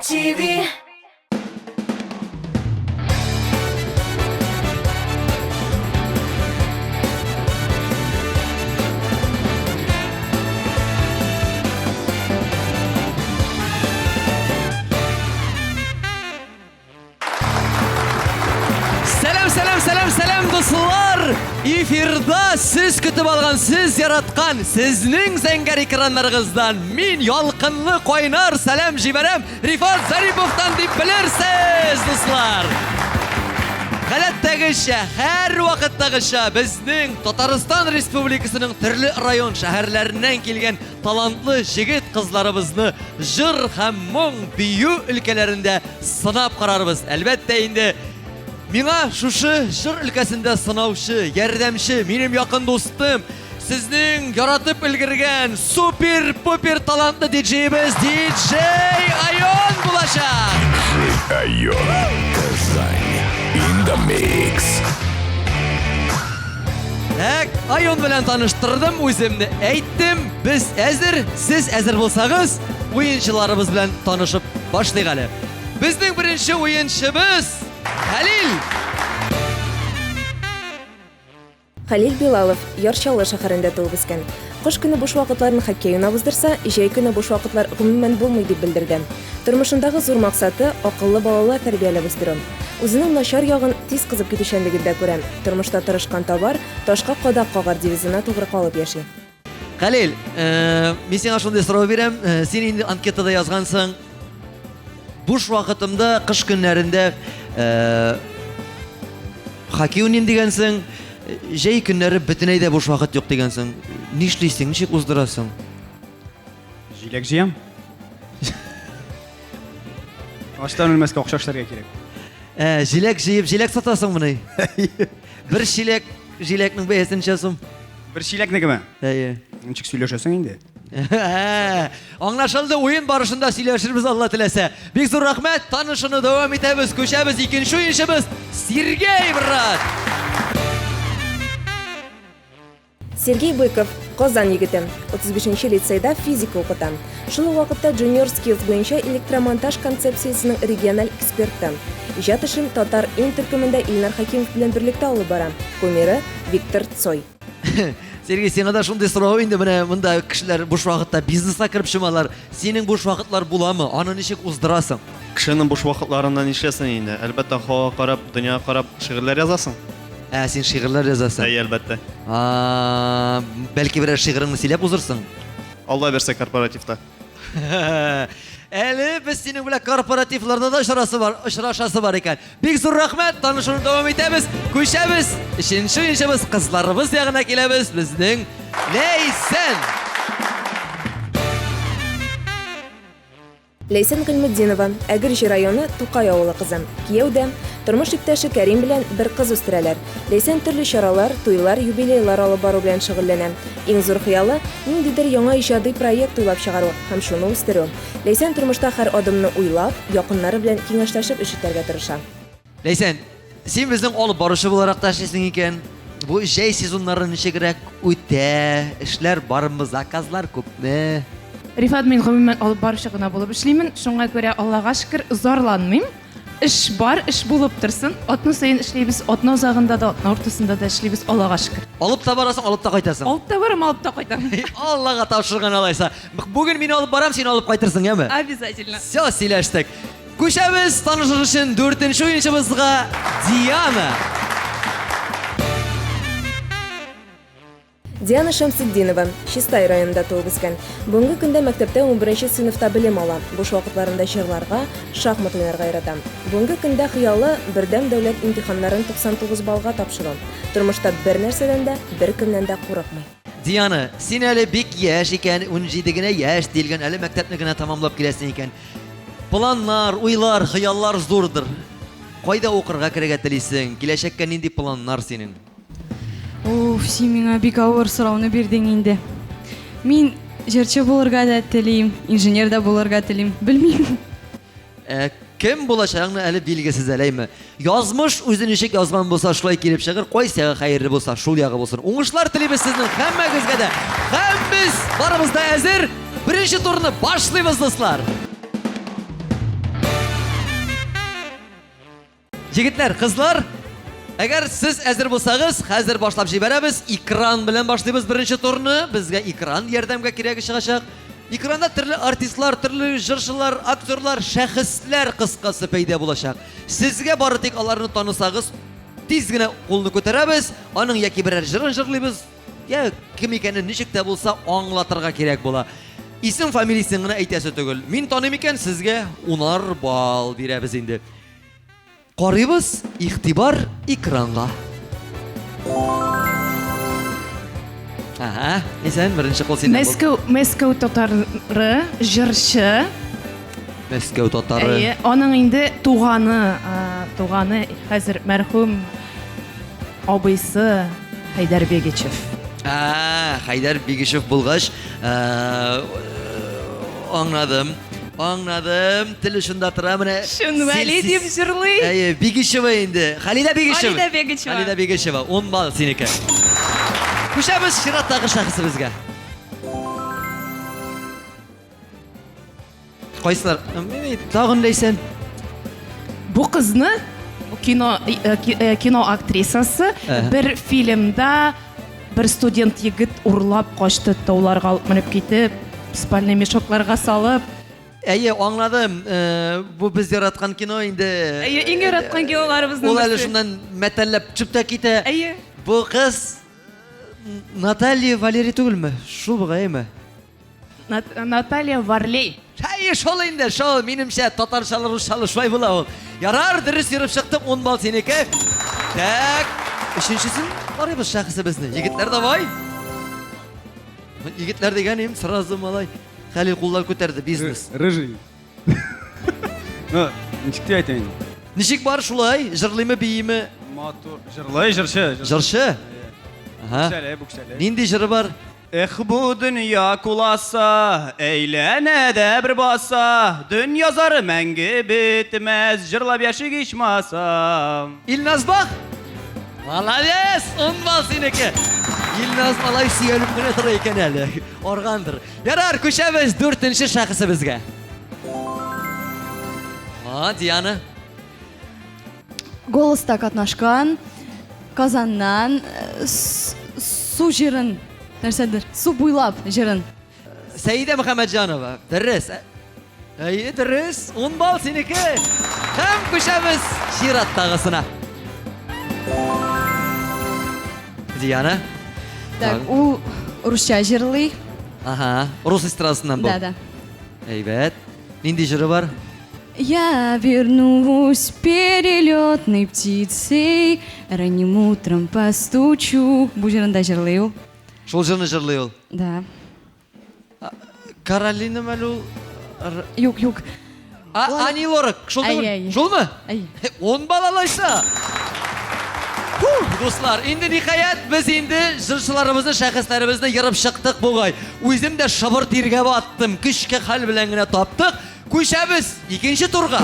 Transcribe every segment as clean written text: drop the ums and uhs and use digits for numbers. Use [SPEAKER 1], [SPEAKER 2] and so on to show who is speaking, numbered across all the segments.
[SPEAKER 1] TV.
[SPEAKER 2] Сәлам, сәлам, сәлам, сәлам, дуслар! Эфирда сез көтеп алган, сез яраткан, сезнең зәңгәр экраннарыгыздан мин ялкынлы кайнар сәлам җибәрәм Рифат Зариповтан дип белерсез, дуслар! Гадәттәгечә, һәр вакыттагыча безнең Татарстан Республикасының төрле район шәһәрләреннән килгән талантлы җегет-кызларыбызны җыр һәм моң, бию өлкәләрендә сынап карарбыз. Әлбәттә инде, миңа шушы җыр өлкәсендә сынаучы, ярдәмче, минем якын дустым, сезнең яратып өлгергән супер-пупер талантлы диджеебез диджей Айон булачак.
[SPEAKER 3] Диджей Айон, Казань, in the mix.
[SPEAKER 2] Так, Айон белән таныштырдым, үземне әйттем. Без әзер, сез әзер булсагыз, уенчыларыбыз белән танышып башлыйк әле. Безнең беренче уенчыбыз Хәлил.
[SPEAKER 4] Хәлил Билалов, Яр Чаллы шәһәрендә туып үскән. Кыш көне буш вакытларын хоккей уйнап уздырса, җәй көне буш вакытлар гомумән булмый дип белдерде. Тормышындагы зур максаты, акыллы балалар тәрбияләп үстерү. Үзенең начар ягын тиз кызып китүчәнлегендә күрә. Тормышта тырышкан табар, ташка кадак кагар девизына тугры калып яши.
[SPEAKER 2] Хәлил, мин сиңа шундый сорау бирәм. Син инде анкетада язгансың. Буш вакытымда кыш көннәрендә хоккей уйныйм дигәнсең. Җәй көннәре бөтенләй дә буш вакыт юк дигәнсең. Нишлисең, ничек уздырасың?
[SPEAKER 5] Җиләк җыям. Ачтан үлмәскә акча эшләргә кирәк.
[SPEAKER 2] Ә, җиләк җыеп, җиләк сатасыңмыни? Бер чиләк җиләкнең бәясе ничә сум?
[SPEAKER 5] Бер чиләкнекеме?
[SPEAKER 2] Әйе.
[SPEAKER 5] Ничек сөйләшәсең инде?
[SPEAKER 2] Аңлашылды, уен барышында сөйләшербез, Алла теләсә. Бик зур рәхмәт, танышуны дәвам итәбез, күчәбез икенче уенчыбыз Сергей брат.
[SPEAKER 4] Сергей Быков, Казан егете, 35 нче лицейда физика укыта. Шул ук вакытта Junior Skills буенча электромонтаж концепциясенең региональ эксперты. Иҗат эшен Татар Ин төркемендә Илнар Хәкимов белән берлектә алып бара. Кумиры, Виктор Цой.
[SPEAKER 2] Сергей, сиңа да шундый сорау инде, менә монда кешеләр буш вакытта бизнеска кереп чумалар. Синең буш вакытлар буламы? Аны ничек уздырасың?
[SPEAKER 6] Кешенең буш вакытларында нишләсен инде? Әлбәттә, һавага карап, дөньяга карап шигырьләр язасың.
[SPEAKER 2] Ә, син шигырьләр язасың?
[SPEAKER 6] Әйе, әлбәттә.
[SPEAKER 2] А, бәлки берәр шигыреңне сөйләп узырсың?
[SPEAKER 6] Алла бирсә, корпоративта.
[SPEAKER 2] Әле без синең белән корпоративларда да очрасы бар, очрашасы бар икән. Бик зур рәхмәт, танышуны дәвам итәбез. Күчәбез. Өченче уенчыбыз кызларыбыз ягына киләбез. Безнең Ләйсән.
[SPEAKER 4] Ләйсән Гыйльметдинова, Әгерҗе районы Тукай авылы кызы. Кияүдә. Тормыш иптәше Кәрим белән бер кыз үстерәләр. Ләйсән төрле чаралар, туйлар, юбилейлар алып бару белән шөгыльләнә. Иң зур хыялы, ниндидер яңа иҗади проект уйлап чыгару һәм шуны үстерү. Ләйсән тормышта һәр адымны уйлап, якыннары белән киңәшләшеп эш итәргә тырыша.
[SPEAKER 2] Ләйсән, син безнең алып баручы буларак та эшлисең икән. Бу җәй сезоннары ничегрәк үтә? Эшләр бармы, заказлар күпме?
[SPEAKER 7] Рифат, мин гомумән алып баручы гына булып эшлимен. Шуңа күрә, Аллага шөкер, зарланмыйм. Эш бар, эш булып торсын. Атна саен эшлибез, атна азагында да, атна уртасында да эшлибез, Аллага шөкер.
[SPEAKER 2] Алып та барасың, алып та кайтасың.
[SPEAKER 7] Алып та барам, алып та кайтам.
[SPEAKER 2] Аллага тапшырган алайса. Бүген мин алып барам, син алып кайтырсың, яме?
[SPEAKER 7] Обязательно.
[SPEAKER 2] Все, сөйләштек. Күчәбез танышыр өчен дүртенче уенчыбызга Диана.
[SPEAKER 4] Диана Шәмсетдинова, Чистай районында туып үскән. Бүгенге көндә мәктәптә унберенче сыйныфта белем ала. Буш вакытларында җырларга, шахмат уйнарга ярата. Бүгенге көндә хыялы, бердәм дәүләт имтиханнарын 99 баллга тапшыру. Тормышта бернәрсәдән дә, беркемнән дә курыкмый.
[SPEAKER 2] Диана, син әле бик яшь икән, 17 генә яшь диелгән, әле мәктәпне генә тәмамлап киләсең икән. Планнар, уйлар, хыяллар зурдыр. Кайда укырга керергә телисең? Киләчәккә нинди планнар синең?
[SPEAKER 8] Уф, син миңа бик авыр сорауны бирдең инде. Мин җырчы булырга да телим, инженер да булырга телим. Белмим.
[SPEAKER 2] Ә кем булачагыңны әле билгесез әле, әйме? Язмыш үзе ничек язган булса, шулай килеп чыгыр. Кайсы ягы хәерле булса, шул ягы булсын. Уңышлар телибез сезнең һәммәгезгә дә. Һәм без барыбыз да әзер. Беренче турны башлыйбыз, дуслар. Егетләр, кызлар, әгәр сез әзер булсагыз, хәзер башлап җибәрәбез. Экран белән башлыйбыз беренче турны. Безгә экран ярдәмгә кирәге чыгачак. Экранда төрле артистлар, төрле җырчылар, актерлар, шәхесләр кыскасы пәйда булачак. Сезгә бары тик аларны танысагыз, тиз генә кулны күтәрәбез, аның яки берәр җырын җырлыйбыз, я кем икәнен ничек тә булса аңлатырга кирәк була. Исем фамилиясен генә әйтәсе түгел. Мин таныйм икән, сезгә унар балл бирәбез инде. Карыйбыз, игътибар экранга. Ага, исән, беренче кул синнән булды.
[SPEAKER 7] Мәскәү, Мәскәү татары, җырчы.
[SPEAKER 2] Мәскәү татары.
[SPEAKER 7] Әйе, аның инде туганы, туганы хәзер мәрхүм абыйсы Хәйдәр Бегичев.
[SPEAKER 2] Ә, Хәйдәр Бегичев булгач, аңладым. Аңладым, тел очында тора менә.
[SPEAKER 7] Чын Вәли дип җырлый.
[SPEAKER 2] Әйе, Бегичева инде. Халидә Бегичева.
[SPEAKER 7] Халидә Бегичева.
[SPEAKER 2] Халидә Бегичева, 10 балл синеке. Күчәбез чираттагы шәхесебезгә. Кайсылар? Тагын Ләйсән.
[SPEAKER 7] Бу кызны кино э, э, кино актрисасы бер фильмда бер студент егет урлап качты, тауларга алып менеп китеп, спальный мешокларга салып.
[SPEAKER 2] Әйе, аңладым. Э, бу без яраткан кино инде.
[SPEAKER 7] Әйе, иң яраткан киноларыбызның
[SPEAKER 2] Ул әле шуннан мәтәлләп төшеп тә китә.
[SPEAKER 7] Әйе.
[SPEAKER 2] Бу кыз Наталья Валерий түгелме? Шул бугай, әйеме?
[SPEAKER 7] Наталья Варлей.
[SPEAKER 2] Әйе, шул инде, шул, минемчә, татарчалы, русчалы шулай була ул. Ярар, дөрес йөреп чыктык, 10 балл синеке. Так, өченчесен карыйбыз шәхесебезне. Егетләр, давай. Егетләр дигән им, сразу малай. Хәлил куллар күтәрде, бизнес.
[SPEAKER 5] Рыжий. Ну, ничек дип әйтәм инде?
[SPEAKER 2] Ничек бар шулай? Җырлыймы, бииме?
[SPEAKER 5] Матур. Җырлый, җырчы.
[SPEAKER 2] Җырчы? Ага.
[SPEAKER 5] Бүксәле, бүксәле.
[SPEAKER 2] Нинди җыры бар?
[SPEAKER 5] Эх, бу дөнья куласа, әйләнә дә бер баса, дөнья зары мәңге бетмәс, җырлап яшик ичмасам.
[SPEAKER 2] Илназ Бах! Молодец! Ун балл синеке! Илназ малай сөялеп кенә тора икән әле. Аргандыр. Ярар, күчәбез дүртенче шәхесебезгә. А, Диана.
[SPEAKER 8] Голоста катнашкан, Казаннан э, су җырын, нәрсәдер, су буйлап җырын.
[SPEAKER 2] Сәидә Мөхәммәтҗанова, дөрес. Әйе, дөрес. 10 балл синеке. Һәм күчәбез чираттагысына. Диана.
[SPEAKER 8] Так, ул русча җырлый.
[SPEAKER 2] Ага, рус эстрадасыннан бу.
[SPEAKER 8] Да, да.
[SPEAKER 2] Әйбәт. Нинди җыры бар?
[SPEAKER 8] Я вернусь перелетной птицей, ранним утром постучу. Бу җырын да җырлый ул.
[SPEAKER 2] Шул җырны җырлый ул.
[SPEAKER 8] Да.
[SPEAKER 2] Каролина мәл ул?
[SPEAKER 8] Юк, юк.
[SPEAKER 2] А, Ани Лорак, шул түгел?
[SPEAKER 8] Әй, әй.
[SPEAKER 2] Шулмы?
[SPEAKER 8] Әй.
[SPEAKER 2] Ун балл алайса. Фу, дуслар, инде ниһаять без инде җырчыларыбызны, шәхесләребезне ерып чыктык бугай. Үзем дә шыбыр тиргә баттым, көчкә хәл белән генә таптык. Күчәбез икенче турга.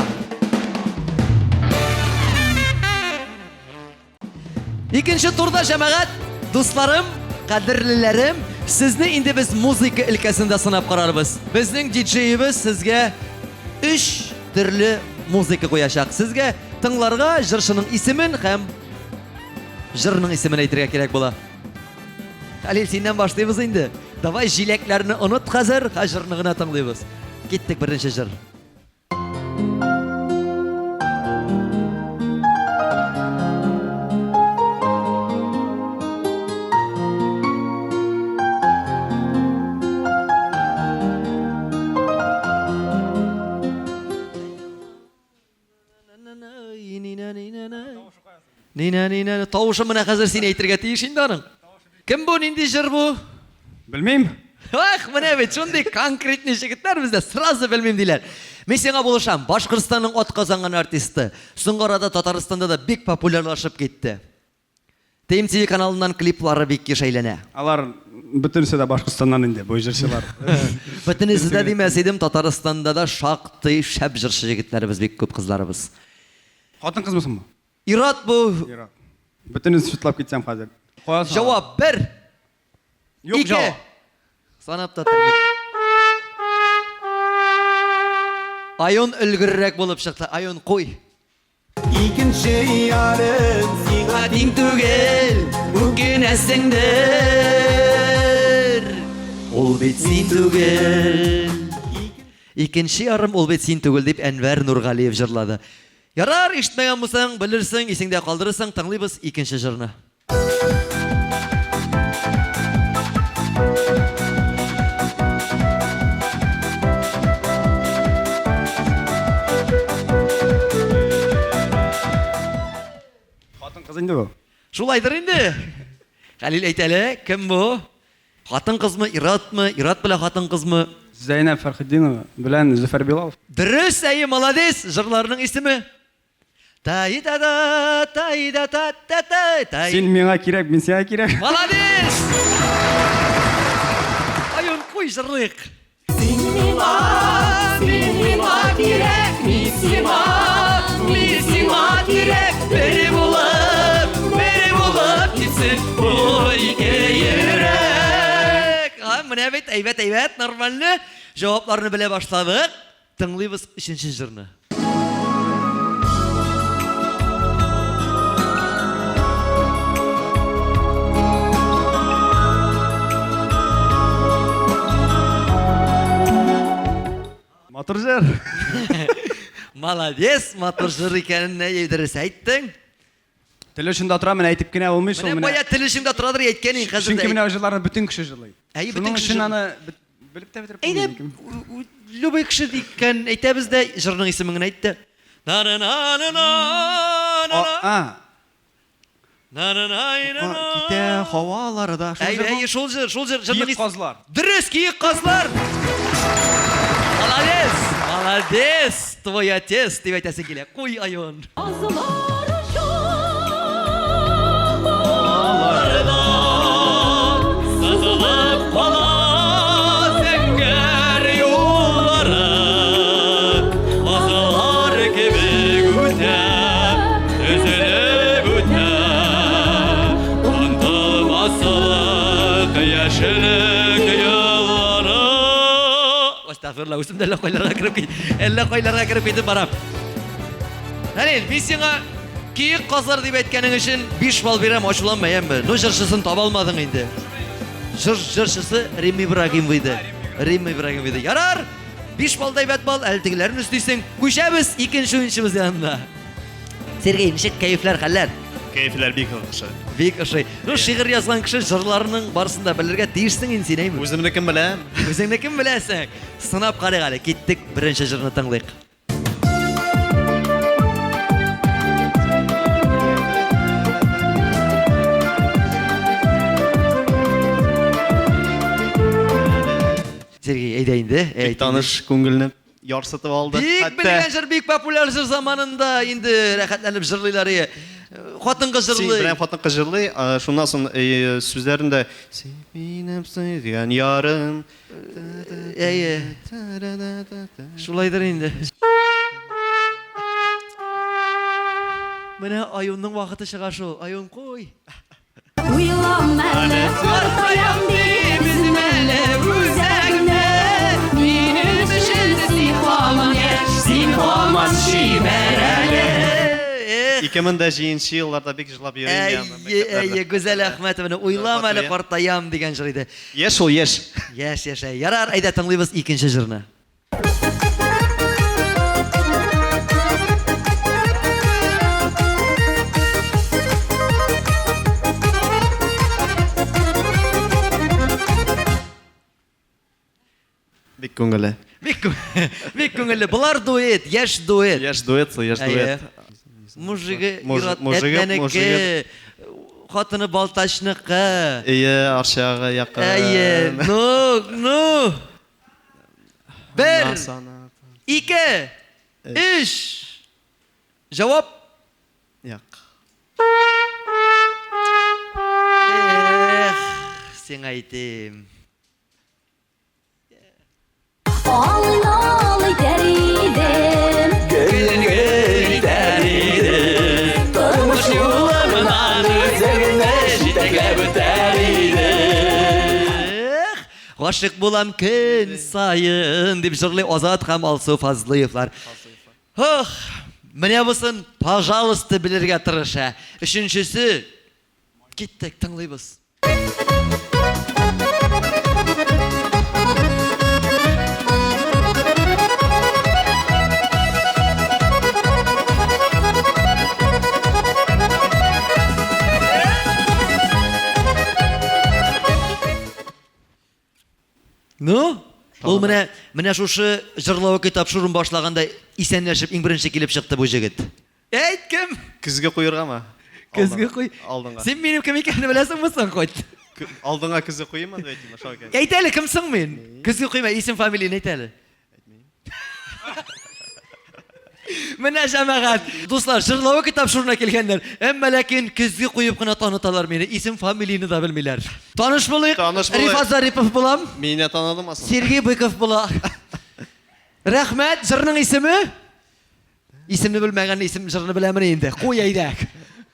[SPEAKER 2] Икенче турда, җәмәгать, дусларым, кадерлеләрем, сезне инде без музыка өлкәсендә сынап карарбыз. Безнең диджеебез сезгә өч төрле музыка куячак. Сезгә тыңларга җырчының исемен һәм җырның исемен әйтергә кирәк була. Хәлил, синнән башлыйбыз инде. Давай җиләкләрне оныт хәзер, һә җырны гына тыңлыйбыз. Киттек беренче җыр. Нинә, нинә, тавышы менә хәзер син әйтергә тиеш инде аның. Кем бу, нинди җыр бу?
[SPEAKER 5] Белмим.
[SPEAKER 2] Ах, менә бит шундый конкретный җегетләр бездә сразу белмим диләр. Мин сиңа булышам. Башкортстанның атказанган артисты. Соңгы арада Татарстанда да бик популярлашып китте. ТМТV каналыннан клиплары бик еш әйләнә.
[SPEAKER 5] Алар бөтенесе дә Башкортстаннан инде, бу җырчылар.
[SPEAKER 2] Бөтенесе дә димәс идем, Татарстанда да шактый шәп җырчы җегетләребез бик күп, кызларыбыз.
[SPEAKER 5] Хатын-кызмы соң бу?
[SPEAKER 2] Ир-ат бу.
[SPEAKER 5] Ир-ат. Бөтенесен чутлап китсәм хәзер. Каян
[SPEAKER 2] Җавап бер.
[SPEAKER 5] Юк
[SPEAKER 2] Ике.
[SPEAKER 5] җавап.
[SPEAKER 2] Санап та тормый. Айон өлгеррәк булып чыкты. Айон куй.
[SPEAKER 1] Икенче ярым сиңа
[SPEAKER 2] тиң түгел, үкенәсеңдер. Ул бит син түгел. Икенче ярым ул бит син түгел дип Әнвәр Нургалиев җырлады. Ярар, ишетмәгән булсаң, белерсең, исеңдә калдырырсың, тыңлыйбыз икенче җырны.
[SPEAKER 5] Хатын-кыз инде бу.
[SPEAKER 2] Шулайдыр инде. Хәлил әйт әле, кем бу? Хатын-кызмы, ир-атмы, ир-ат белән хатын-кызмы?
[SPEAKER 5] Зәйнәб Фәрхетдинова белән Зөфәр Билалов.
[SPEAKER 2] Дөрес, әйе, молодец. Җырларының исеме? Тай да да, тай да та та та тай.
[SPEAKER 5] Син миңа кирәк, мин сиңа кирәк.
[SPEAKER 2] Молодец! Аюн, куй җырлыйк. Син миңа, син миңа кирәк, мин сиңа, мин сиңа кирәк, бер булып, бер булып китсен бу ике йөрәк. А, менә бит, әйбәт, әйбәт, нормально. Җавапларны белә башладык. Тыңлыйбыз өченче җырны.
[SPEAKER 5] Матур җыр.
[SPEAKER 2] Молодец, матур җыр икәнен дөрес әйттең.
[SPEAKER 5] Тел очында тора, менә әйтеп кенә булмый шул
[SPEAKER 2] Менә
[SPEAKER 5] менә.
[SPEAKER 2] бая тел очында торадыр әйткән инде хәзер.
[SPEAKER 5] Чөнки менә җырларны бөтен кеше җырлый.
[SPEAKER 2] Әйе, бөтен
[SPEAKER 5] Шуның
[SPEAKER 2] кеше
[SPEAKER 5] өчен
[SPEAKER 2] җырлый.
[SPEAKER 5] аны белеп тә бетереп
[SPEAKER 2] Әйдә,
[SPEAKER 5] булмый мөмкин.
[SPEAKER 2] любой кеше дикән әйтәбез дә, җырның исемен генә әйт тә. На-на-на-на-на-на.
[SPEAKER 5] А,
[SPEAKER 2] На-на-на-на-на.
[SPEAKER 6] Китә һавалары да. Шул
[SPEAKER 2] Әйе,
[SPEAKER 6] җыр
[SPEAKER 2] әйе, шул җыр, шул җыр, җырның
[SPEAKER 5] Киек
[SPEAKER 2] ис-
[SPEAKER 5] казлар.
[SPEAKER 2] Дөрес, киек казлар. Молодец, молодец, твой отец дип әйтәсең килә. Куй айон. Сызылып кала зәңгәр юллары, Азалар кебек үтә, өзелеп үтә. Онытылмаслык яшьлек еллары. Астагфирулла, үзем дә әллә кайларга кереп кит, әллә кайларга кереп китеп барам. Хәлил, мин сиңа киек казлар дип әйткәнең өчен 5 балл бирәм, ачуланма, яме. Ну җырчысын таба алмадың инде. Җыр җырчысы Рим Ибрагимов иде. Рим Ибрагимов иде. Ярар, 5 балл да әйбәт балл, әле тегеләрен өстисең. Күчәбез икенче уенчыбыз янына. Сергей, ничек кәефләр, хәлләр?
[SPEAKER 6] Кәефләр бик яхшы.
[SPEAKER 2] Бик ошый. Ну, шигырь язган кеше җырларының барысын да белергә тиешсең инде син, әйме?
[SPEAKER 6] Үземнекен беләм.
[SPEAKER 2] Үзеңнекен беләсең. Сынап карыйк әле. Киттек, беренче җырны тыңлыйк. Сергей, әйдә инде.
[SPEAKER 6] Бик таныш күңелне ярсытып алды.
[SPEAKER 2] Бик белгән җыр, бик популяр җыр заманында инде рәхәтләнеп җырлыйлар. Ие. Хатын-кыз җырлый.
[SPEAKER 6] Белән хатын-кыз җырлый, шуннан соң сүзләрендә син минем сөйгән ярым.
[SPEAKER 2] Әйе. Шулайдыр инде. Менә Аюнның вакыты чыга шул. Аюн куй.
[SPEAKER 8] Уйлам әле, картаям дип, өзмә әле үзәгемне. Минем өчен син һаман яшь, син һаман чибәр әле.
[SPEAKER 6] 2007 елларда бик җырлап йөрим
[SPEAKER 2] Әйе, әйе, Гүзәл Әхмәтованы уйлам әле картаям дигән җыр иде.
[SPEAKER 6] Яшь ул, яшь.
[SPEAKER 2] Яшь, яшь. Ярар, әйдә тыңлыйбыз икенче җырны.
[SPEAKER 6] Бик күңелле.
[SPEAKER 2] Бик бик күңелле. Болар дуэт, яшь дуэт.
[SPEAKER 6] Яшь дуэт, яшь дуэт.
[SPEAKER 2] Мужиге ир-ат Әтнәнеке, хатыны Балтачныкы.
[SPEAKER 6] Әйе, Арчага якын.
[SPEAKER 2] Әйе, ну, ну. Бер, ике, өч. Җавап?
[SPEAKER 6] Як.
[SPEAKER 2] Эх, сиңа әйтим.
[SPEAKER 8] Алый-алый итәр идем.
[SPEAKER 2] Гөл-гөл итәр идем. Тормыш юлымнан үзеңне җитәкләп үтәр идем. Эх, гашыйк булам көн саен, дип җырлый Азат һәм Алсу Фазлыевлар. Ох, Менә бусын, пожалуйста, белергә тырыш, ә. Өченчесе, киттек, тыңлыйбыз. Ну, ул менә менә шушы җырлавы көй тапшыруын башлаганда исәнләшеп иң беренче килеп чыкты бу җегет. Әйт кем?
[SPEAKER 6] Көзге куергамы?
[SPEAKER 2] Көзге куй.
[SPEAKER 6] Алдыңга.
[SPEAKER 2] Син минем кем икәнне беләсеңме соң хоть?
[SPEAKER 6] Алдыңа көзге куйыйммы дип әйтим, шулай икән.
[SPEAKER 2] Әйт әле, кем соң мин? Көзге куйма, исем фамилияне әйт әле. Менә җәмәгать, дуслар, җырлавы китап шурына килгәннәр. Әмма ләкин көзге куеп кына таныталар мине, исем фамилияне дә белмиләр. Таныш булыйк.
[SPEAKER 6] Таныш булыйк.
[SPEAKER 2] Рифат Зарипов булам.
[SPEAKER 6] Мине таныдымы соң?
[SPEAKER 2] Сергей Быков була. Рәхмәт, җырның исеме? Исемне белмәгән исем җырны беләмени инде. Куй әйдә.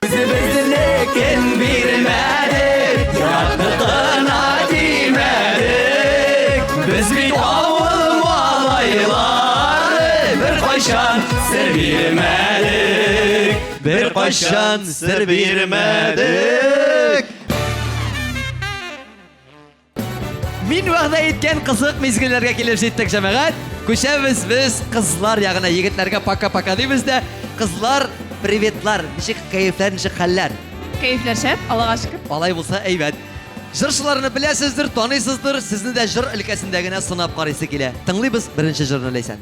[SPEAKER 2] Үзебезнекен бирмәдек, ятныкына тимәдек. Без бит авыл малайлары, беркайчан сер бирмәдек. Беркайчан сер бирмәдек. Мин вәгъдә иткән кызык мизгелләргә килеп җиттек, җәмәгать. Күчәбез без кызлар ягына, егетләргә пока-пока дибез дә. Кызлар, приветлар. Ничек кәефләр, ничек хәлләр?
[SPEAKER 7] Кәефләр шәп, Аллага шөкер.
[SPEAKER 2] Алай булса әйбәт. Җырчыларны беләсездер, таныйсыздыр, сезне дә җыр өлкәсендә генә сынап карыйсы килә. Тыңлыйбыз беренче җырны, Ләйсән.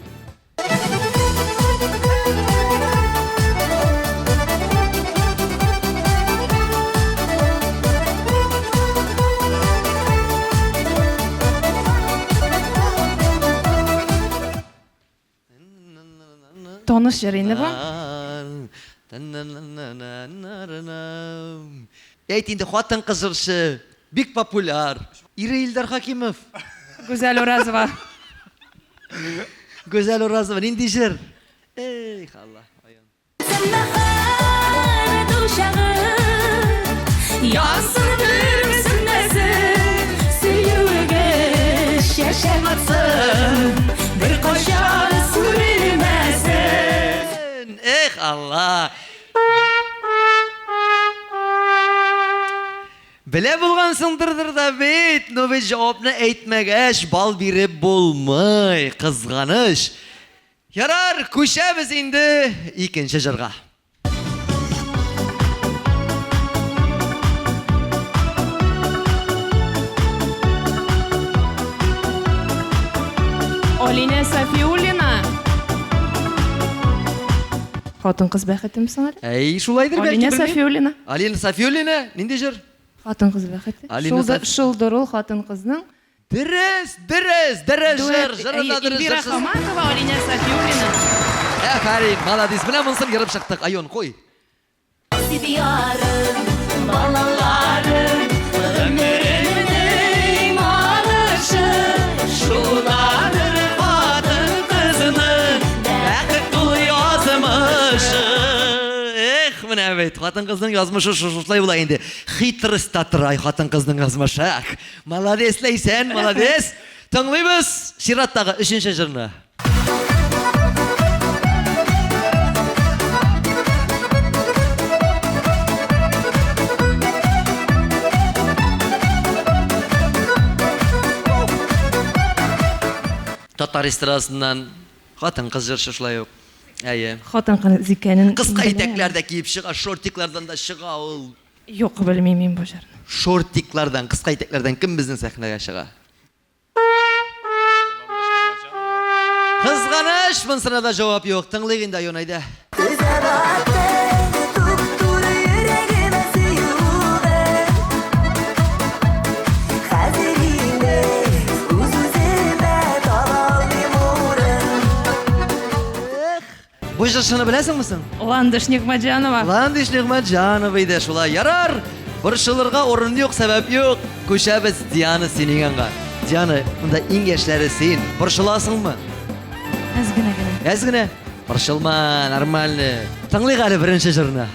[SPEAKER 7] Таныш җыр инде бу.
[SPEAKER 2] Әйт инде, хатын-кыз җырчы, бик популяр. Ире Илдар Хакимов.
[SPEAKER 7] Гүзәл Уразова.
[SPEAKER 2] Гүзәл Уразова, нинди җыр? Эх, Алла.
[SPEAKER 8] Язсын бер сүнмәсен, сөюегез чәчәк атсын, беркайчан сүрелмәсен.
[SPEAKER 2] Эх, Алла. Белә булгансыңдырдыр да бит, но бит җавапны әйтмәгәч, бал биреп булмый, кызганыч. Ярар, күчәбез инде икенче җырга.
[SPEAKER 7] Алинә Сафиуллина. Хатын-кыз бәхетеме соң әле?
[SPEAKER 2] Әй, шулайдыр бәлки,
[SPEAKER 7] Алинә
[SPEAKER 2] белмим.
[SPEAKER 7] Сафиуллина.
[SPEAKER 2] Алина Сафиуллина, нинди җыр?
[SPEAKER 7] Хатын-кыз бәхете.
[SPEAKER 2] Алина
[SPEAKER 7] Шулдыр, шулдыр ул хатын-кызның.
[SPEAKER 2] Дөрес, дөрес, дөрес җыр, җыры да дөрес.
[SPEAKER 7] Эльвира
[SPEAKER 2] җырсыз.
[SPEAKER 7] Хаматова, Алинә Сафиуллина.
[SPEAKER 2] Афәрин, молодец. Менә монысын ерып чыктык. Айон, куй.
[SPEAKER 8] Ярым, балаларым, гомеремнең марышы,
[SPEAKER 2] Шунадыр хатын-кызның бәхет тулы язмышы. Эх, менә бит, хатын-кызның язмышы шушылай була инде. Хитрость та тора хатын-кызның язмышы. Эх, Молодец, Ләйсән, молодец. Тыңлыйбыз чираттагы өченче җырны. Татар эстрадасыннан хатын-кыз җырчы шулай ук. Әйе.
[SPEAKER 7] Хатын-кыз икәнен.
[SPEAKER 2] Кыска
[SPEAKER 7] беләм.
[SPEAKER 2] итәкләр дә киеп чыга, шортиклардан да чыга ул.
[SPEAKER 7] Юк, белмим мин бу җырны.
[SPEAKER 2] Шортиклардан, кыска итәкләрдән кем безнең сәхнәгә чыга? Кызганыч, монысына да җавап юк. Тыңлыйк инде, Айон, әйдә.
[SPEAKER 8] Туп-туры йөрәгемә сөюе. Хәзер инде үз-үземә таба алмыйм урын.
[SPEAKER 2] Бу җырчыны беләсеңме соң?
[SPEAKER 7] Ландыш Нигъмәтҗанова.
[SPEAKER 2] Ландыш Нигъмәтҗанова иде шулай. Ярар, борчылырга урын юк, сәбәп юк. Күчәбез Диана синең янга. Диана, монда иң яшьләре син. Борчыласыңмы?
[SPEAKER 8] Әз генә генә.
[SPEAKER 2] Әз генә. Борчылма, нормально. Тыңлыйк әле беренче җырны.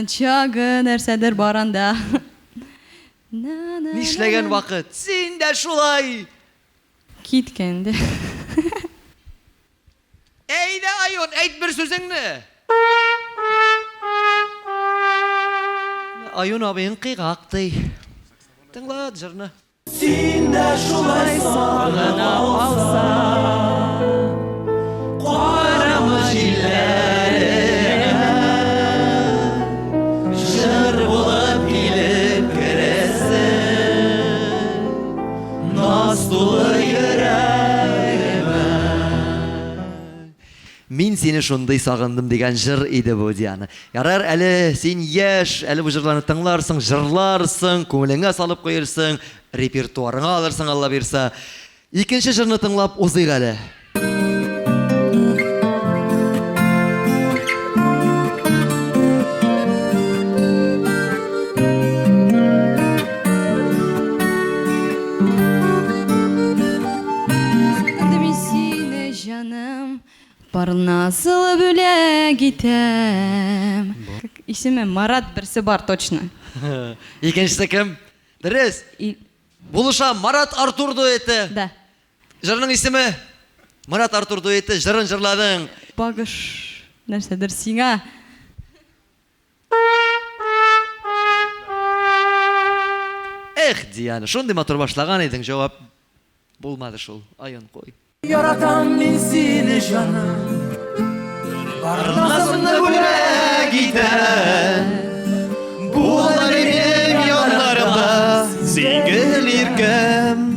[SPEAKER 8] Чагы нәрсәдер бар анда.
[SPEAKER 2] Нишләгән вакыт? Син дә шулай!
[SPEAKER 8] Киткән дә.
[SPEAKER 2] Әйдә, Айон, әйт бер сүзеңне! Айон абыең кыйгак ди. Тыңла җырны.
[SPEAKER 1] Син дә шулай сагына алсаң, Карама җилләреңә, Җыр булып килеп керәсең, Наз тулы йөрәгемә.
[SPEAKER 2] Мин сине шундый сагындым дигән җыр иде бу, Диана. Ярар, әле син яшь, әле бу җырларны тыңларсың, җырларсың, күңелеңә салып куерсың, репертуарыңа алырсың, Алла бирса. Икенче җырны тыңлап узыйк әле.
[SPEAKER 8] Сагындым мин сине, җаным. Бар назлы бүләк итәм. Исеме Марат берсе бар точно.
[SPEAKER 2] Икенчесе кем? Дөрес. Булыша Марат Артур дуэты.
[SPEAKER 8] Да.
[SPEAKER 2] Җырның исеме Марат Артур дуэты җырын җырладың.
[SPEAKER 8] Багыш нәрсәдер сиңа.
[SPEAKER 2] Эх, Диана, шундый матур башлаган идең, җавап Булмады шул, айын куй.
[SPEAKER 1] Яратам мин сине, җаным. Бар назымны бүләк итәм. Бул минем яннарымда, син гел иркәм.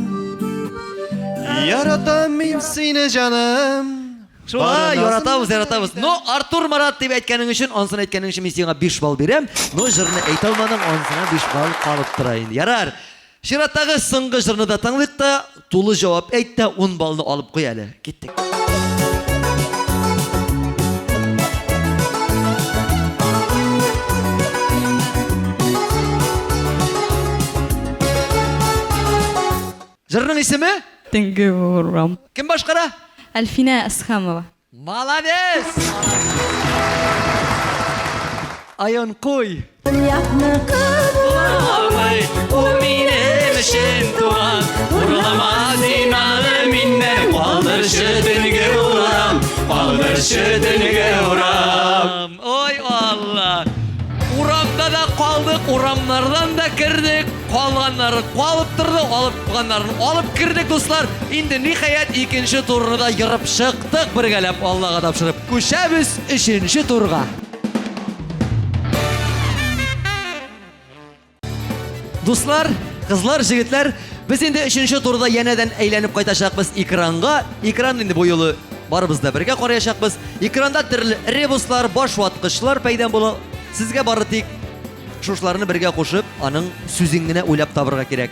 [SPEAKER 1] Яратам мин сине, җаным.
[SPEAKER 2] Шулай, яратабыз, яратабыз. Но Артур Марат дип әйткәнең өчен, ансын әйткәнең өчен мин сиңа 5 балл бирәм. Но җырны әйтә алмадың, анысына 5 балл калып тора инде. Ярар. Чираттагы соңгы җырны да тыңлыйк та, тулы җавап әйт тә, ун баллны алып куй әле. Киттек. Җырның исеме?
[SPEAKER 8] Төнге урам.
[SPEAKER 2] Кем башкара?
[SPEAKER 8] Әлфинә Әсхәмова.
[SPEAKER 2] Молодец! Айон куй.
[SPEAKER 1] Якныкы
[SPEAKER 2] буламый, ул минем өчен туган. Урлама син аны миннән, калдырчы төнге урам, калдырчы төнге урам. Ой, Алла! Урамда да калдык, урамнардан да кердек, калганнары калып торды, алып калганнарын алып кердек, дуслар. Инде ниһаять икенче турны да ерып чыктык бергәләп, Аллага тапшырып. Күчәбез өченче турга. Дуслар, кызлар, җегетләр, без инде өченче турда янәдән әйләнеп кайтачакбыз экранга. Экран инде бу юлы барыбыз да бергә караячакбыз. Экранда төрле ребуслар, баш ваткычлар пәйда була. Сезгә бары тик шушыларны бергә кушып, аның сүзен генә уйлап табырга кирәк.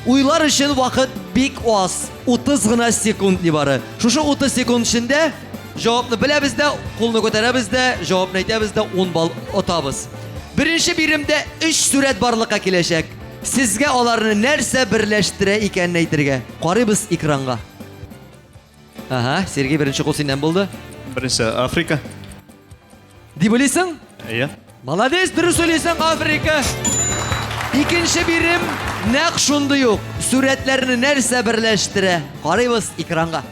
[SPEAKER 2] Уйлар өчен вакыт бик аз, 30 гына секунд нибары. Шушы 30 секунд эчендә Җавапны беләбез дә, кулны күтәрәбез дә, җавапны әйтәбез дә, 10 балл отабыз. Беренче биремдә өч сурәт барлыкка киләчәк. Сезгә аларны нәрсә берләштерә икәнен әйтергә. Карыйбыз экранга. Ага, Сергей, беренче кул синнән булды.
[SPEAKER 6] Беренче Африка.
[SPEAKER 2] Дип уйлыйсың?
[SPEAKER 6] Әйе.
[SPEAKER 2] Молодец, дөрес уйлыйсың, Африка. Икенче бирем нәкъ шундый ук. Сурәтләрне нәрсә берләштерә? Карыйбыз экранга.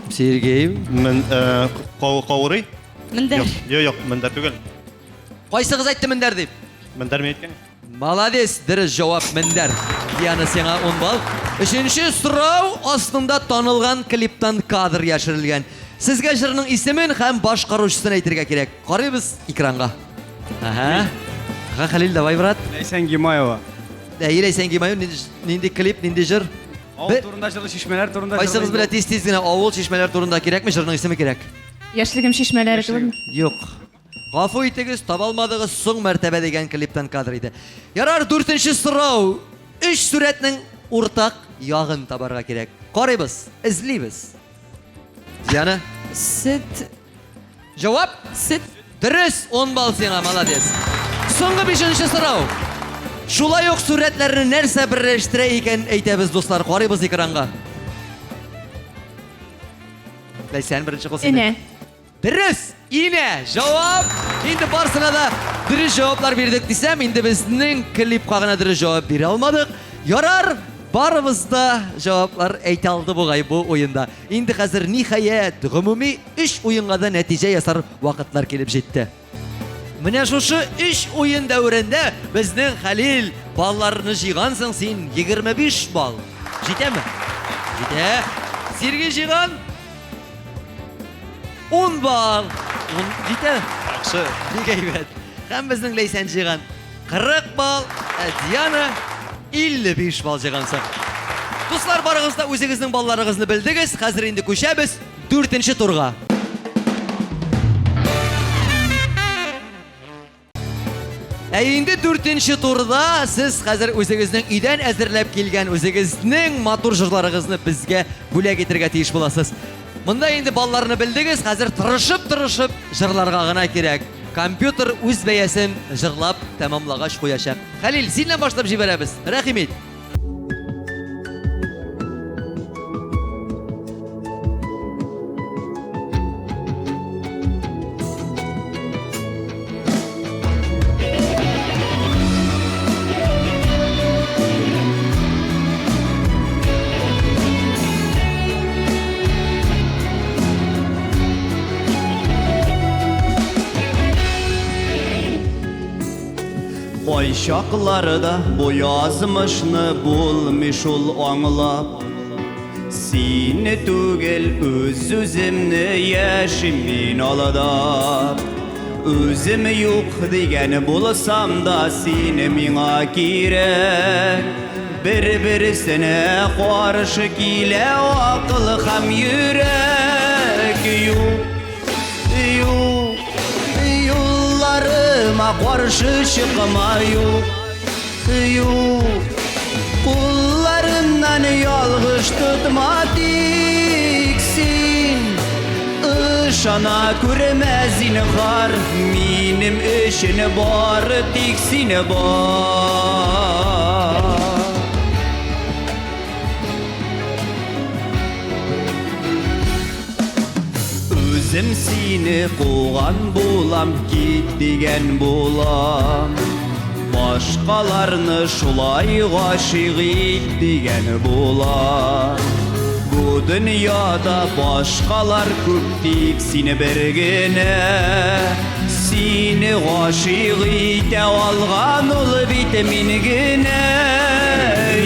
[SPEAKER 2] Сергей.
[SPEAKER 6] Мен э, каурый.
[SPEAKER 8] Мендәр.
[SPEAKER 6] Юк, юк, мендәр түгел.
[SPEAKER 2] Кайсыгыз әйтте мендәр дип?
[SPEAKER 6] Мендәр мин әйткән.
[SPEAKER 2] Молодец, дөрес җавап мендәр. Диана сиңа 10 балл. Өченче сорау астында танылган клиптан кадр яшерелгән. Сезгә җырның исемен һәм башкаручысын әйтергә кирәк. Карыйбыз экранга. Ага. Ага, Хәлил, давай, брат.
[SPEAKER 5] Ләйсән Гимаева.
[SPEAKER 2] Әйе, Ләйсән Гимаева, нинди клип, нинди җыр?
[SPEAKER 5] Авыл турында җырлы, чишмәләр турында җырлы.
[SPEAKER 2] Кайсыгыз белә тиз-тиз генә авыл, чишмәләр турында кирәкме, җырның исеме кирәк?
[SPEAKER 7] Яшьлегем чишмәләре түгелме?
[SPEAKER 2] Юк. Гафу итегез, таба алмадыгыз, соң мәртәбә дигән клиптан кадр иде. Ярар, дүртенче сорау. Өч сурәтнең уртак ягын табарга кирәк. Карыйбыз, эзлибез. Диана?
[SPEAKER 8] Сөт.
[SPEAKER 2] Җавап?
[SPEAKER 8] Сөт.
[SPEAKER 2] Дөрес, 10 балл сиңа, молодец. Соңгы бишенче сорау. Шулай ук сурәтләрне нәрсә берләштерә икән әйтәбез, дуслар. Карыйбыз экранга. Ләйсән, беренче кул синең.
[SPEAKER 7] Энә.
[SPEAKER 2] Дөрес! Инә! Җавап! Инде барсына да дөрес җаваплар бирдек дисәм, инде безнең клипка гына дөрес җавап бирә алмадык. Ярар, барыбыз да җаваплар әйтә алды бугай бу уенда. Инде хәзер ниһаять, гомуми өч уенга да нәтиҗә ясар вакытлар килеп җитте. Менә шушы өч уен дәверендә безнең Хәлил балларны җыйгансың син 25 балл. Җитәме? Җитә. Сергей җыйган 10 балл. 10 җитә.
[SPEAKER 6] Яхшы.
[SPEAKER 2] Бик әйбәт. Һәм безнең Ләйсән җыйган 40 балл, ә Диана 55 балл җыйгансың. Дуслар, барыгыз да үзегезнең балларыгызны белдегез. Хәзер инде күчәбез дүртенче турга. Ә инде дүртенче турда сез хәзер үзегезнең өйдән әзерләп килгән үзегезнең матур җырларыгызны безгә бүләк итәргә тиеш буласыз. Монда инде балларны белдегез, хәзер тырышып-тырышып җырларга гына кирәк. Компьютер үз бәясен җырлап тәмамлагач куячак. Хәлил, синнән башлап җибәрәбез. Рәхим ит.
[SPEAKER 5] Кайчакларда бу язмышны булмый шул аңлап. Сине түгел, үз-үземне яшим мин алдап. Үзем юк дигән булсам да син миңа кирәк. Бер-берсенә каршы килә акыл һәм йөрәк. Юк, юк, юлларыма каршы чыкма, юк, юк. Кулларымнан ялгыш тотма тик син. Ышана күрмә зинһар, минем өчен бары тик син бар. Үзем сине куган булам, кит дигән булам. Башкаларны шулай гашыйк ит дигән булам. Бу дөньяда башкалар күп, тик сине бер генә. Сине гашыйк итә алган ул бит мин генә.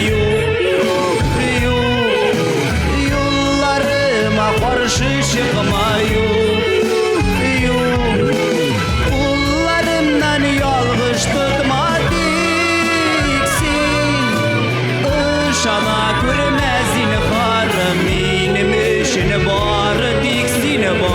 [SPEAKER 5] Юк, юк, юлларыма каршы чыкма, юк, юк. Кулларымнан ялгыш тотма тик син. Ышана күрмә зинһар, минем өчен бары тик син бар.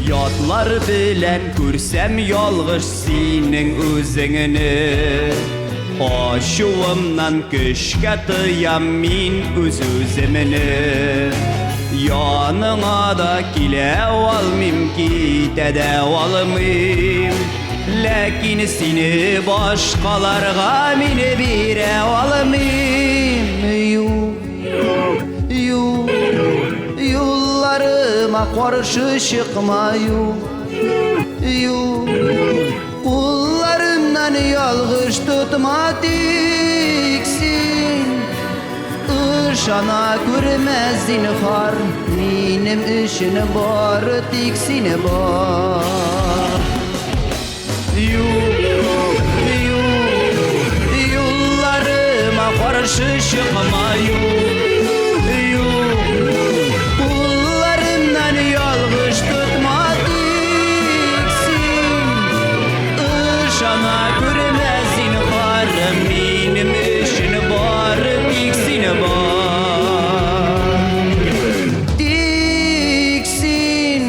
[SPEAKER 5] Ятлар белән күрсәм ялгыш синең үзеңне. Ачуымнан көчкә тыям мин үз-үземне. Яныңа да килә алмыйм, китә дә алмыйм. Ләкин сине башкаларга мин бирә алмыйм. Юк, юк, юлларыма каршы чыкма, юк, юк. Кулларымнан ялгыш тотма тик син. Ышана күрмә зинһар, минем өчен бары тик син бар. Юк, юк, юлларыма каршы чыкма, юк, юк. Кулларымнан ялгыш тотма тик син. Ышана күрмә зинһар, минем өчен бары тик син бар. Тик син.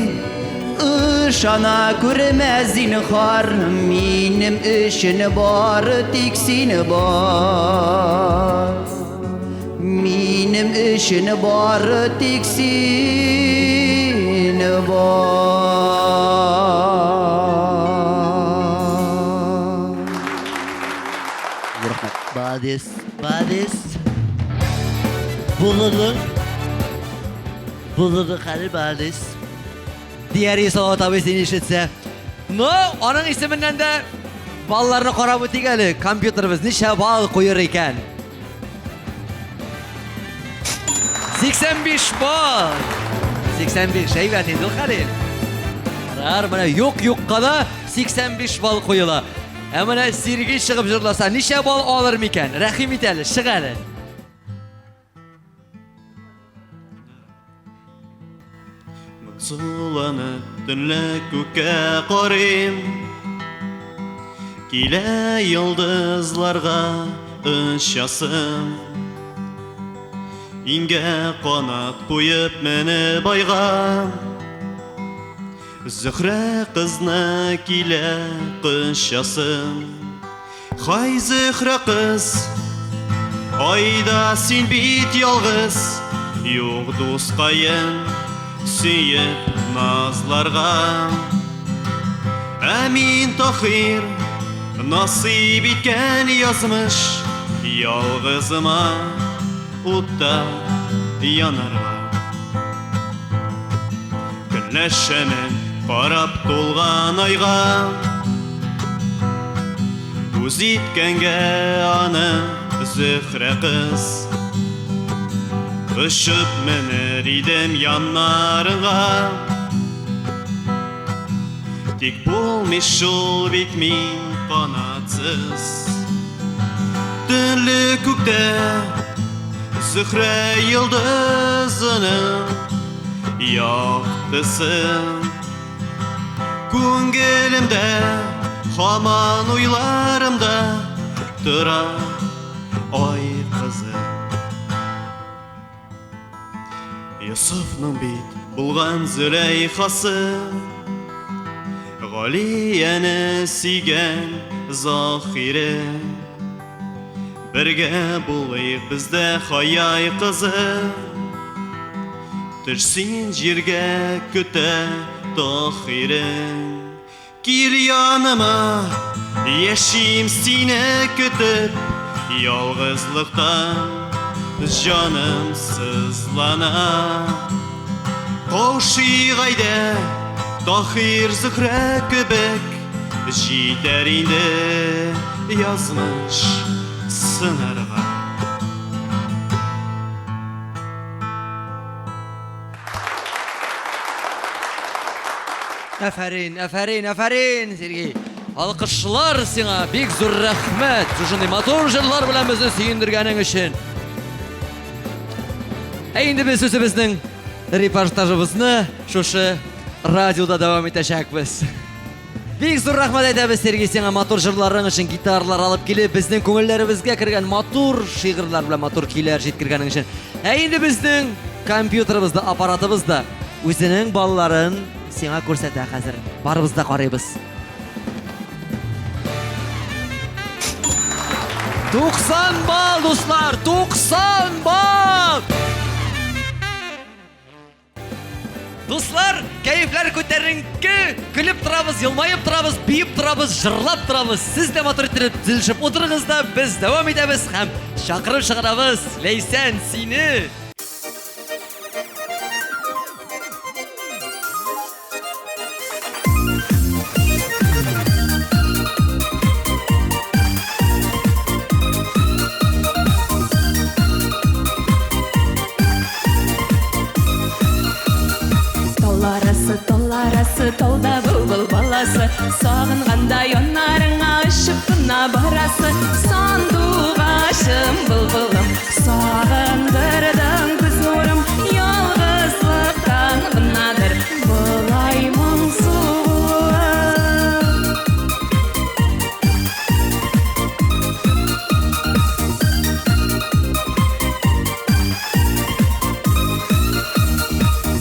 [SPEAKER 5] Ышана күрмә, зинһар, минем өчен бары тик син бар. Минем өчен бары тик син бар.
[SPEAKER 6] Рәхмәт.
[SPEAKER 9] Молодец, молодец. Булдырдың. Булдырдың, Хәлил, молодец.
[SPEAKER 2] Дияри Салават абый сине ишетсә. Но аның исеменнән дә балларны карап үтик әле. Компьютерыбыз ничә балл куер икән? 85 балл. 85 әйбәт инде ул, Хәлил. Карар, менә юк-юкка да 85 балл куела. Ә менә Сергей чыгып җырласа, ничә балл алыр микән? Рәхим ит әле, чык әле.
[SPEAKER 6] Моңсуланып төнлә күккә карыйм. Килә йолдызларга очасым. Иңгә канат куеп менеп айга. Зөһрә кызны килә кочасым. Хай, Зөһрә кыз, айда син бит ялгыз, юк дускаен сөеп назларга. Ә мин Таһир, насыйп иткән язмыш, ялгызыма утта янарга. Көнләшәмен карап тулган айга, үз иткәнгә аны Зөһрә кыз. Очып менер идем яннарыңа, тик булмый шул бит мин канатсыз. Төнле күктә Зөһрә йолдызының яктысы, күңелемдә һаман уйларымда тора ай кызы. Йосыфның бит булган Зөләйхасы, Галияне сөйгән Заһире. Бергә булыйк без дә, Хаяй кызы, төш син җиргә, көтә Таһирең. Кил яныма, яшим сине көтеп, ялгызлыктан җаным сызлана. Каушыйк әйдә, Таһир Зөһрә кебек, җитәр инде язмыш сынарга.
[SPEAKER 2] Афәрин, афәрин, афәрин, Сергей. Алкышлар сиңа, бик зур рәхмәт. Шушындый матур җырлар белән безне сөендергәнең өчен. Ә инде без үзебезнең репортажыбызны шушы радиода дәвам итәчәкбез. Бик зур рәхмәт әйтәбез, Сергей, сиңа матур җырларың өчен, гитарлар алып килеп, безнең күңелләребезгә кергән матур шигырьләр белән матур көйләр җиткергәнең өчен. Ә инде безнең компьютерыбыз да, аппаратыбыз да үзенең балларын сиңа күрсәтә хәзер. Барыбыз да карыйбыз. 90 балл, дуслар, 90 балл! Дуслар, кәефләр күтәренке, көлеп торабыз, елмаеп торабыз, биеп торабыз, җырлап торабыз. Сез дә матур итеп тезелешеп утырыгыз да, без дәвам итәбез һәм чакырып чыгарабыз. Ләйсән, сине!
[SPEAKER 7] Тал арасы, тал арасы, талда былбыл баласы, Сагынганда яннарыңа очып кына барасы. Сандугачым, былбылым, сагындырдың күз нурым, Ялгызлыктан гынадыр болай моңсу булуым.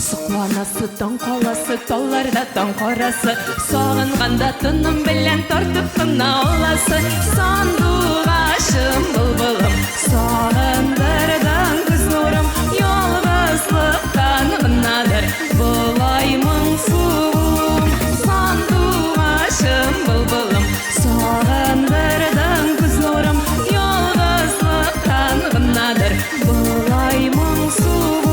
[SPEAKER 7] Сокланып Анасы таң каласы, талларда таң карасы, Сагынганда тыным белән тартып кына аласы. Сандугачым, былбылым, сагындырдың күз нурым, Ялгызлыктан гынадыр болай моңсу булуым. Сандугачым, былбылым, сагындырдың күз нурым, Ялгызлыктан гынадыр болай моңсу булуым.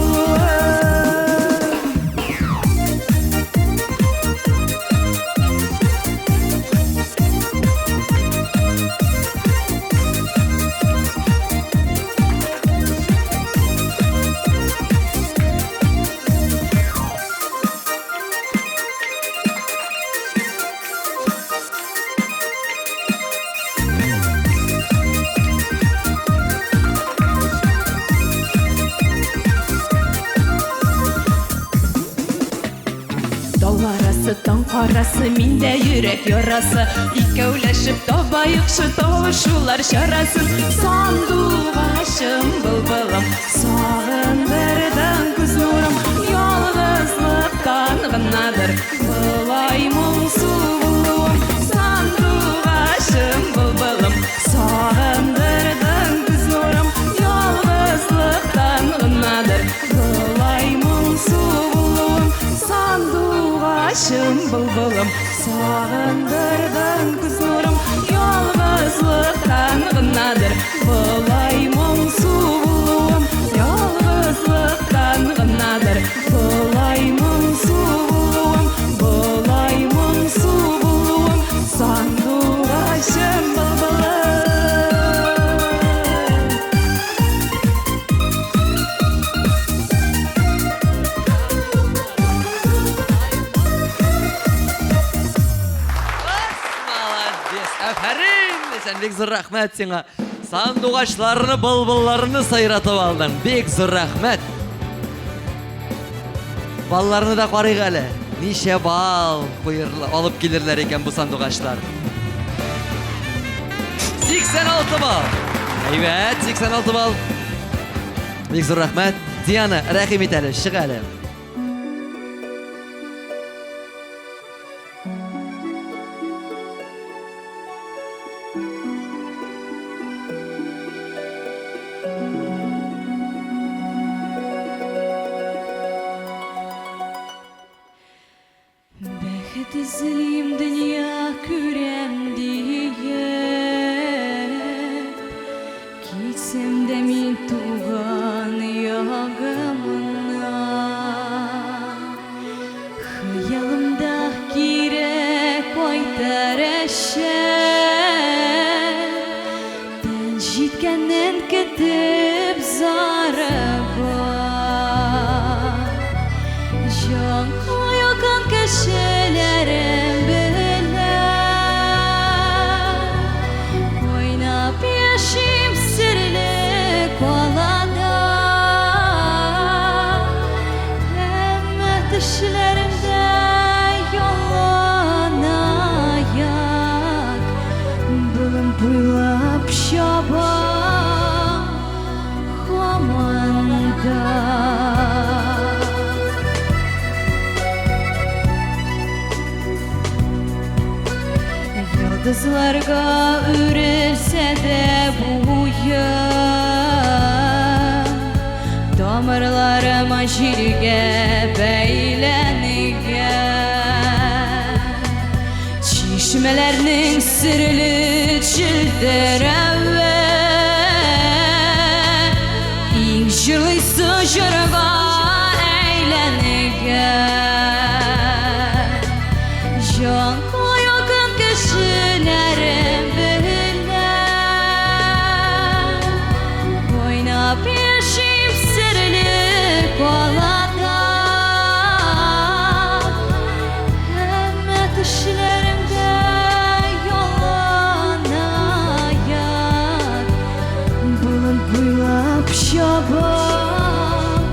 [SPEAKER 7] Тау арасы, таң карасы, миндә йөрәк ярасы. Икәүләшеп табаекчы табышулар чарасын. Сандугачым, былбылым, сагындырдың күз нурым. Ялгызлыктан гынадыр болай моңсу булуым. Сандугачым, былбылым, сагындырдың күз нурым. Ялгызлыктан гынадыр болай моңсу булуым. Сандугачым, былбылым, сагындырдың күз нурым. Ялгызлыктан гынадыр болай моңсу булуым. Ялгызлыктан гынадыр болай моңсу булуым. Болай моңсу булуым. Сандугачым, былбылым.
[SPEAKER 2] Молодец! Афәрин! Сән бик зур рәхмәт сиңа. Сандугачларны, былбылларны сайратып алдың. Бик зур рәхмәт. Балларны да карыйк әле. Ничә балл куерлар, алып килерләр икән бу сандугачлар? 86 балл. Әйбәт, 86 балл. Бик зур рәхмәт. Диана, рәхим ит әле, чык әле.
[SPEAKER 8] Бәхет эзлим дөнья күрәм диеп, Китсәм дә мин туган ягымнан, Хыялымда кире кайтыр өчен, Төн җиткәнен көтеп зарыгам. Җанга якын кешеләрем белән Уйнап яшим серле калада. Әмма төшләремдә яланаяк Болын буйлап чабам һаман да. Йолдызларга үрелсә дә буем, Тамырларым җиргә бәйләнгән. Чишмәләрнең серле челтерәве Иң җырлыйсы җырга әйләнгән. Җанга якын кешеләрем белән Уйнап яшим серле калада. Әмма төшләремдә яланаяк Болын буйлап чабам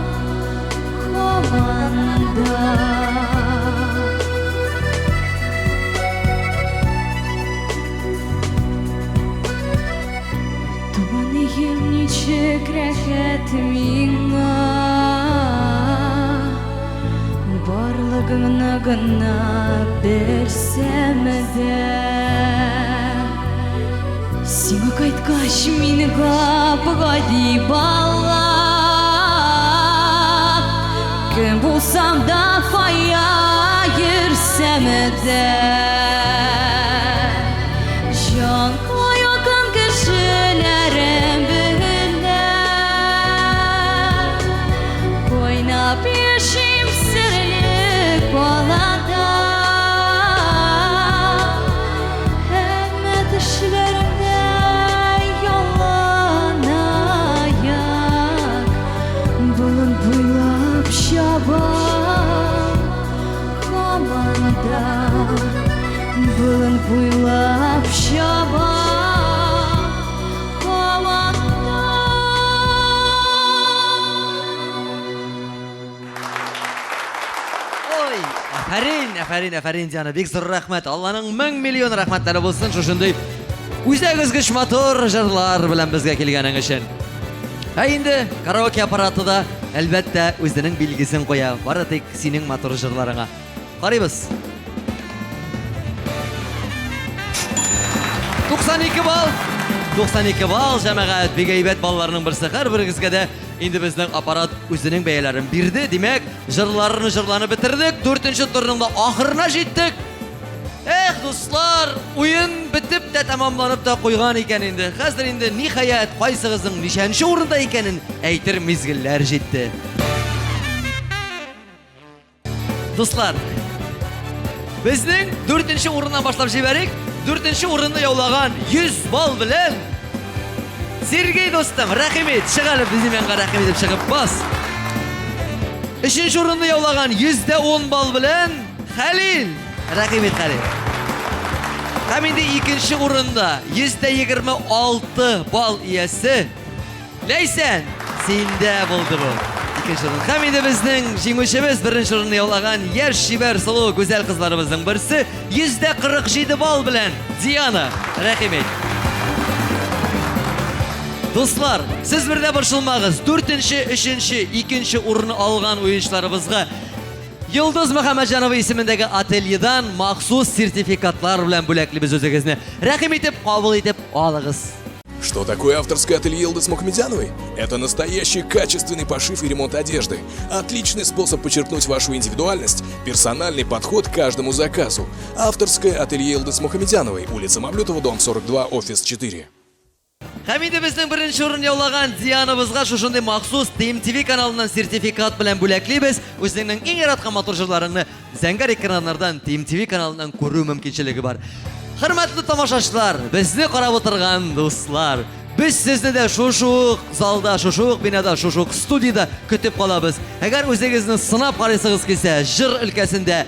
[SPEAKER 8] һаман да. Атыңны гына белсәм дә. Сиңа кайткач мин гап-гади бала. Кем булсам да кая йөрсәм дә. Җанга якын кешеләрем белән Кайнап яшим серле калада. Әмма төшләремдә яланаяк Болын буйлап чабам һаман да. Болын буйлап чабам һаман да.
[SPEAKER 2] Ой, афәрин, афәрин, афәрин, Диана, бик зур рәхмәт. Алланың мең миллион рәхмәтләре булсын шушындый үзәк өзгеч матур җырлар белән безгә килгәнең өчен. Ә инде караоке аппараты да, әлбәттә, үзенең билгесен куя. Бары тик синең матур җырларыңа. Карыйбыз. 92 балл. 92 балл, җәмәгать, бик әйбәт балларның берсе. Һәрберегезгә дә инде безнең аппарат үзенең бәяләрен бирде. Димәк, җырларны җырланып бетердек. Дүртенче турның да ахырына җиттек. Эх, дуслар, уен бетеп тә тәмамланып та куйган икән инде. Хәзер инде ниһаять кайсыгызның ничәнче урында икәнен әйтер мизгелләр җитте. Дуслар, безнең дүртенче урыннан башлап җибәрик. Дүртенче урынны яулаган 100 балл белән Сергей дустым, рәхим ит, чык әле безнең янга рәхим итеп чыгып бас. Өченче урынны яулаган 110 балл белән Хәлил. Рәхим ит, Хәлил. Һәм инде икенче урында 126 балл иясе Ләйсән, синдә булды бу. Икенче урын. Һәм инде безнең җиңүчебез беренче урынны яулаган яшь, чибәр, сылу, гүзәл кызларыбызның берсе 147 балл белән Диана. Рәхим ит. Дуслар, сез бер дә борчылмагыз. Дүртенче, өченче, икенче урын алган уенчыларыбызга Йолдыз Мөхәммәтҗанова исемендәге ательедан махсус сертификатлар белән бүләклибез үзегезне. Рәхим итеп, кабул итеп алыгыз.
[SPEAKER 3] Что такое авторское ателье Йылдыз Мухамедяновой? Это настоящий качественный пошив и ремонт одежды. Отличный способ подчеркнуть вашу индивидуальность, персональный подход к каждому заказу. Авторское ателье Йылдыз Мухамедяновой, улица Мавлютова, дом 42, офис 4.
[SPEAKER 2] Һәм инде безнең беренче урын яулаган Дианабызга шушындый махсус TMTV каналыннан сертификат белән бүләклибез. Үзеңнең иң яраткан матур җырларыңны зәңгәр экраннардан TMTV каналыннан күрү мөмкинчелеге бар. Хөрмәтле тамашачылар, безне карап утырган дуслар, без сезне дә шушы ук залда, шушы ук бинада, шушы ук студиядә көтеп калабыз. Әгәр үзегезне сынап карыйсыгыз килсә, җыр өлкәсендә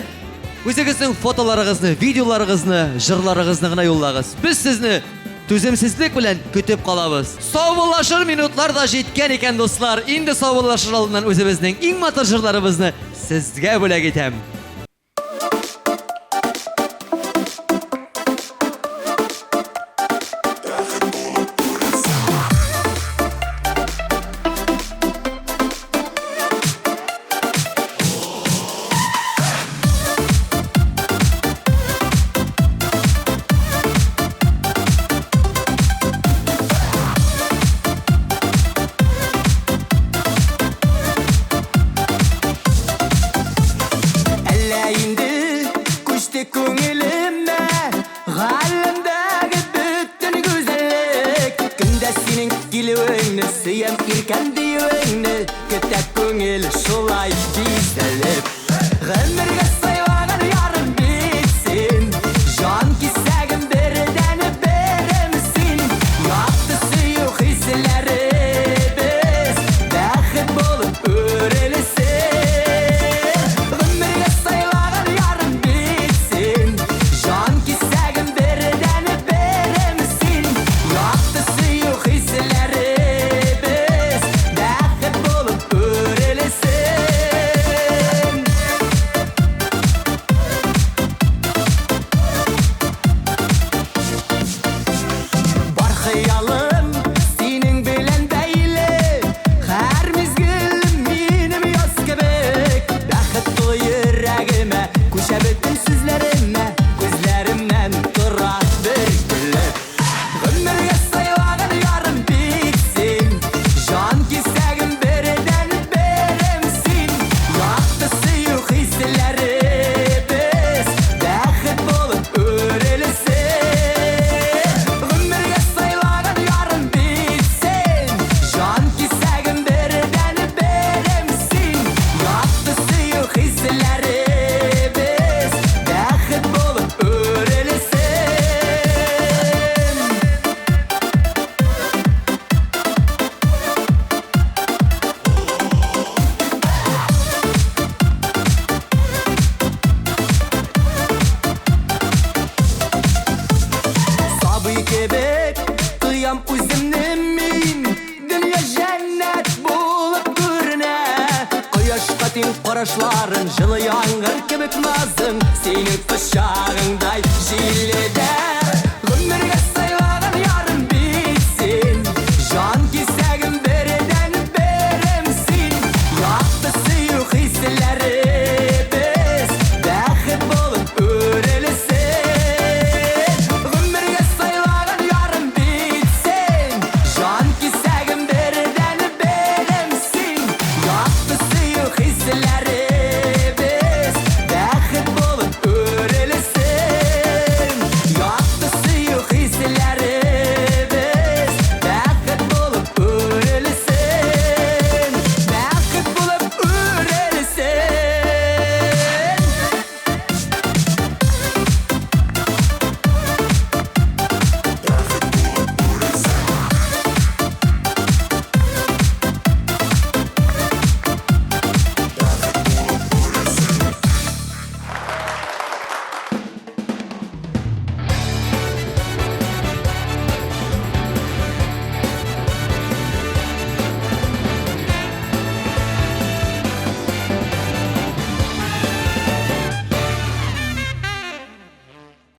[SPEAKER 2] үзегезнең фотоларыгызны, видеоларыгызны, җырларыгызны гына юллагыз. Без сезне түземсезлек белән көтеп калабыз. Саубуллашыр минутлар да җиткән икән, дуслар. Инде саубуллашыр алдыннан үзебезнең иң матур җырларыбызны сезгә бүләк итәм.
[SPEAKER 1] Әллә инде күчте күңелемә Галәмдәге бөтен гүзәллек. Көндә синең килүеңне сөям, иркәм диюеңне Көтә күңел шулай бизәлеп. Гомергә сайлаган ярым бит син, Җан кисәгем бердән берем син. Якты сөю хисләребез Бәхет булып үрелсен. Гомергә сайлаган ярым бит син, Җан кисәгем бердән берем син. Якты сөю хисләребез Бәхет булып үрелсен. Тиң карашларың, җылы яңгыр кебек назың, синең кочагыңдай җилле дә. Гомергә.